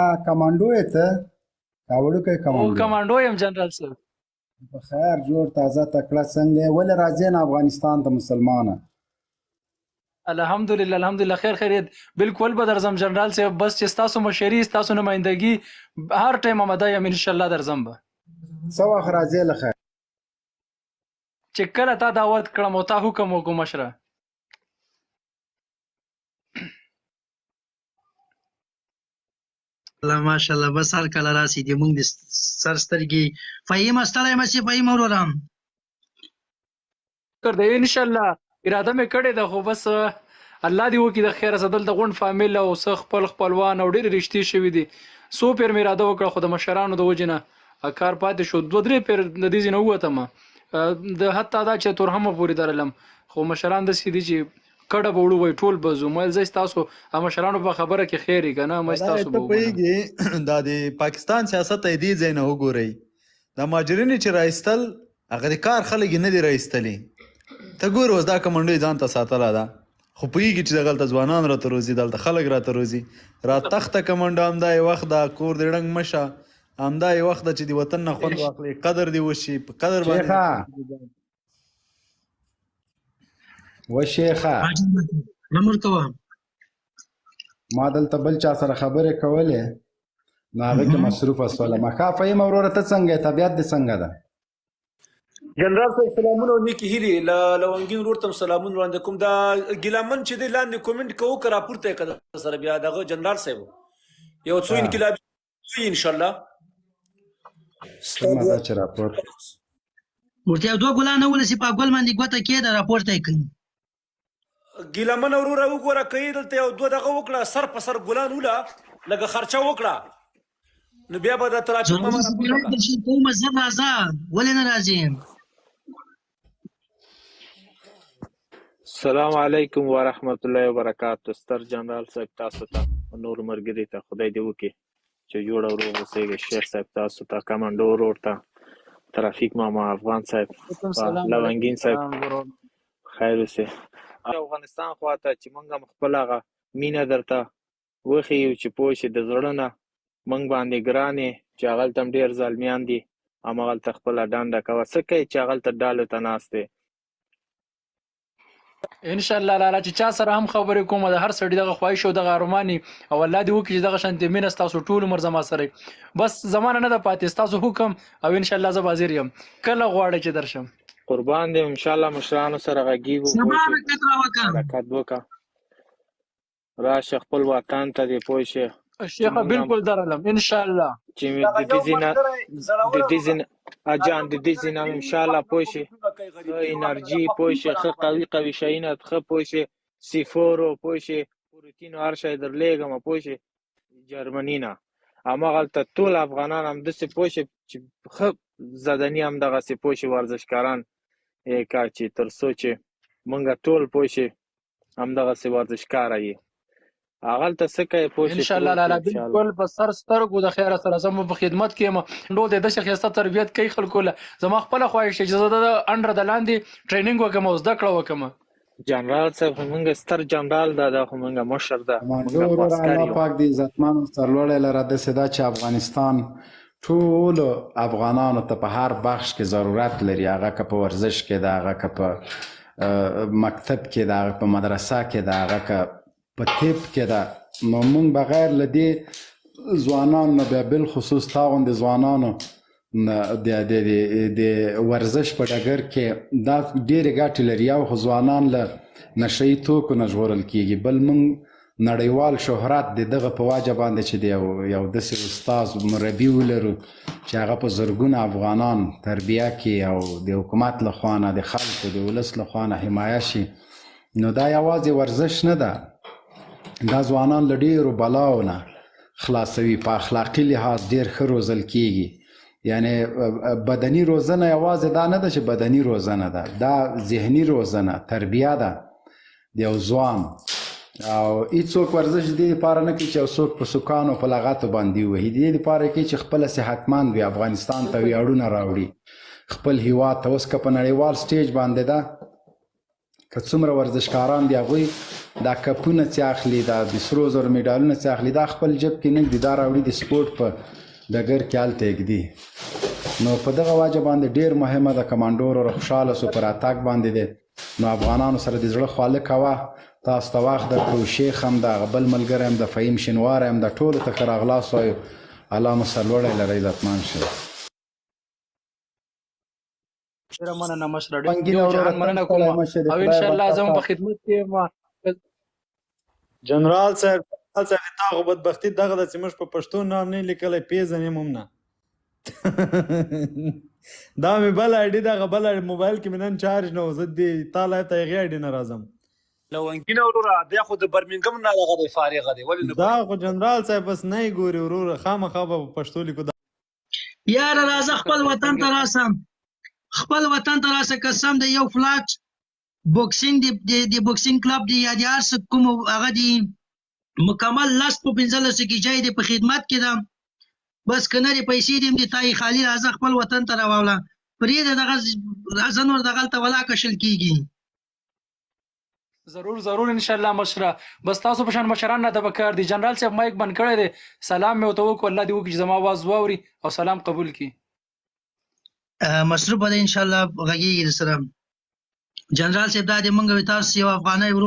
کمانډو یې ته دا وړوکی او کمانډو کمانډو یم جنرال صاحب. په خیر جوړ تازه تکړه څنګه یې؟ ولې راځې نه افغانستان ته مسلمانه؟ الحمدلله الحمدلله، خیر خیریت، بالکل به درځم جنرال صاحب، بس چې ستاسو مشري، ستاسو نمایندګي، هر ټایم آماده یم، ان شاء الله درځم به. څه وخت راځې له خیر؟ چې کله تا دعوت کړم او تا حکم وکړو مشره. الله ماشاءالله، بس هر کله راسي دي مونږ د سر سترګي. فهیمه ستړی مه شې فهیمه وروره. کر دی ان شاء الله، اراده مې کړې ده، خو بس الله دې وکړي د خیره څه. دلته غونډ فامیل او څه خپل خپلوان او ډېرې رشتې شوي دي. څو پیر مې اراده وکړه، خو د مشرانو د وجې نه کار پاتې شو. دوه درې پیر د دې ځای نه ووتم، د حتی دا چې تورهمه پورې درلم، خو مشران داسې دي چې کډه به وړو، وای ټول به ځو. مې زه ستاسو مشرانو په خبره کې خیر یې که نه مې ولايت ستاسو ته به ومنم. پوهېږي، دا د پاکستان سیاست ته دې ځای نه وګورئ، دا مهاجرین یې چې راایستل هغه د کار خلک یې نه دي راایستلي. ته ګوره اوس دا کمنډو یې ځان ته ساتله ده، خو پوهېږي چې دغلته ځوانان راته روزي، دلته خلک راته روزي. را تخته کمنډو، همدا یې وخت ده، کور دې ړنګ مه شه، همدا یې وخت ده چې د وطن نه خوند واخلې، قدر دې وشي، په قدر باندې شیخه و شیخه، امر کوه. ما دلته بل چا سره خبرې کولې نو هغه کې مصروفه سولم. ښه فهیمه وروره، ته څنګه یې؟ طبیعت دې څنګه ده؟ جنرال صاحب سلامونه او نیکی هیلې، له لونګین ورور ته سلامونه وړاندې کوم. دا ګیلامن چې دی لاندې کومنټ کوو که راپورته یې که سره بیا دغه جنرال صاحب یو څو انقلابي ان شاء الله. سمه ده چې راپورته ورته یو دوه ګلان ولسي په ګل باندې ګوته کېده، راپورته یې کړي. ګیلمن وروره وګوره که یې دلته یو دوه دغه وکړه، سر په سر ګلان وله، لږه خرچه وکړه، نو بیا به د ترافیک ماما راپورته کړه. کومه زر راځه، ولې نه راځې؟ السلام علیکم ورحمت الله وبرکاتو. ستر جنرال صاحب تاسو ته، نور مرګري ته خدای دې وکړي چې جوړ او روغ اوسئ. شیخ صاحب تاسو ته، کمانډو ورور ته، ترافیک ماما، افغان صاحب، لونګین صاحب، خیر اوسې. افغانستان خواته چې مونږ هم خپل هغه مینه درته وښیو چې پوه شې د زړه نه مونږ باندې ګران یې، چې هغلته هم ډېر زلمیان دي، همغلته خپله ډنډه کوه. څه کوې چې هغلته ډالو ته ناست یې؟ ان شاء الله لالا، چې چا سره هم خبرې کوم د هر سړي دغه خواهش او دغه ارمان او الله دې وکړي چې دغه شانتې مینه ستاسو ټول عمر زما سره. بس زمانه نه ده پاتې، ستاسو حکم او ان شاء الله زه حاضر یم، کله غواړئ چې درشم. قربان دې ان شاء الله، مشرانو سره غږیږو. سبا حرکت راوکړه، حرکت وکړه، راشه خپل وطن ته دې پوه شې. شیخه بالکل درلم ان شاء الله. چې د دې زینا د دې زینا اجان د دې زینا ان شاء الله پوه شې، ښه انرژي پوه شې، ښه قوي قوي شیونه، ښه پوه شې، سیفورو پوه شې، پروتین هر شی درلېږم پوه شې جرمني نه. هماغلته ټول افغانان همداسې پوه شې چې ښه زدني همدغسې پوه شې ورزشکاران یې کا، چې تر څو چې مونږ ټول پوه شې همدغسې ورزشکاره یې هغلته څه کوې پوه شې. ان شاء الله لالا، بالکل په سر سترګو، د خیره سره زه په خدمت کې یم. ډول د داسې ښایسته تربیت کوي خلکو له. زما خپله خواهش چې زه د انډر د لاندې ټریننګ وکړم او زده کړه وکړم. جنرال صاحب خو مونږ ستر جنرال ده، دا خو مونږ مشر ده. مونږ الله پاک دې عزتمن او سرلوړی لره. داسې ده چې افغانستان ټول افغانانو ته په هر بخش کې ضرورت لري، هغه که په ورزش کې ده، هغه که په مکتب کې ده، هغه په مدرسه کې ده، هغه که په طب کې ده. نو مونږ بغیر له دې ځوانانو نه، بیا بالخصوص تا غوندې ځوانانو د د د ورزش په ډګر کې دا ډېرې ګټې لري. یو خو ځوانان له نشه یي توکو نه ژغورل کېږي، بل مونږ نړیوال شهرت د دغه په وجه باندې چې د یو داسې استاد مربي ولرو چې هغه په زرګونه افغانان تربیه کړي او د حکومت له خوا نه، د خلکو د ولس له خوا نه حمایه شي. نو دا یوازې ورزش نه ده، دا ځوانان له ډېرو بلاو نه خلاصوي، په اخلاقي لحاظ ډېر ښه روزل کېږي. یعنی بدني روزنه یوازې دا نه ده چې بدني روزنه ده، دا ذهني روزنه تربیه ده د یو ځوان. او هیڅوک ورزش د دې لپاره نه کوي چې یو څوک په سوکانو په لغتو باندې ووهي، د دې لپاره کوي چې خپله صحتمند وي، افغانستان ته ویاړونه راوړي، خپل هیواد ته. اوس که په نړیوال سټیج باندې ده که څومره ورزشکاران دي هغوی دا کپونه چې اخلي، دا د سرو زرو میډالونه چې اخلي، دا خپل جیب کې نه ږدي، دا راوړي د سپورټ په ډګر کې هلته یې ږدي. نو په دغه وجه باندې ډیر مهمه ده. کمانډو وروره خوشحاله سو په راتګ باندې دی. نو افغانانو سره د زړه خواله کوه، تاسو ته وخت درکړو. شیخ هم ده، هغه بل ملګری هم ده، فهیم شینواری هم ده، ټولو ته ښه راغلاست وایو. الله مو سرلوړی لره، عزتمن شئ. ډیره مننه مشره، ډیر بنګینه یو وروره جهان تل مننه ستړی کوم مه شې، د او ان خدای شاء الله بنده زه هم په تا. خدمت کې یم. جنرال صاحب، جنرال صاحب، تا خو بدبختی دغه ده چې موږ په پښتو نام نه لیکلی، پیژنې هم نه. دا مې بل آیډي، دغه بل موبایل کې مې نن چارج نه و، زه دې تا لایف ته هغې آیډي نه راځم. لونګینه وروره، بیا خو د برمنګم نه دغه دی، فارغه دی، ولې نه دا ګوري؟ خو جنرال صاحب بس نه یې ګوري وروره، خامخا به په پښتو لیکو. دا یاره راځه شکر خپل دی، وطن څنګه ته راسه، خپل وطن ته راسه. قسم دی یو فلاټ بوکسینګ دی، د بوکسینګ کلب دی یا د هر څه کوم هغه دی، مکمل 10 په 15 کې جای دی په خدمت کې ده. بس که نه دې پیسې دې هم دي تا یې خالي، راځه خپل وطن ته راواوله، پرېږده دغه راځه نور دغلته ولاکه شل کېږي. ضرور ضرور ان شاء الله مشره، بس تاسو په شان مشران راته پکار دي. جنرال صاحب مایک بند کړی دی، سلام مې ورته وکړ، الله دې وکړي چې زما اواز واوري او سلام قبول کړي. مصروف به دی ان شاء الله، غږیږي در سره جنرال صاحب. دا دې مونږ او تاسو یو افغاني ورور.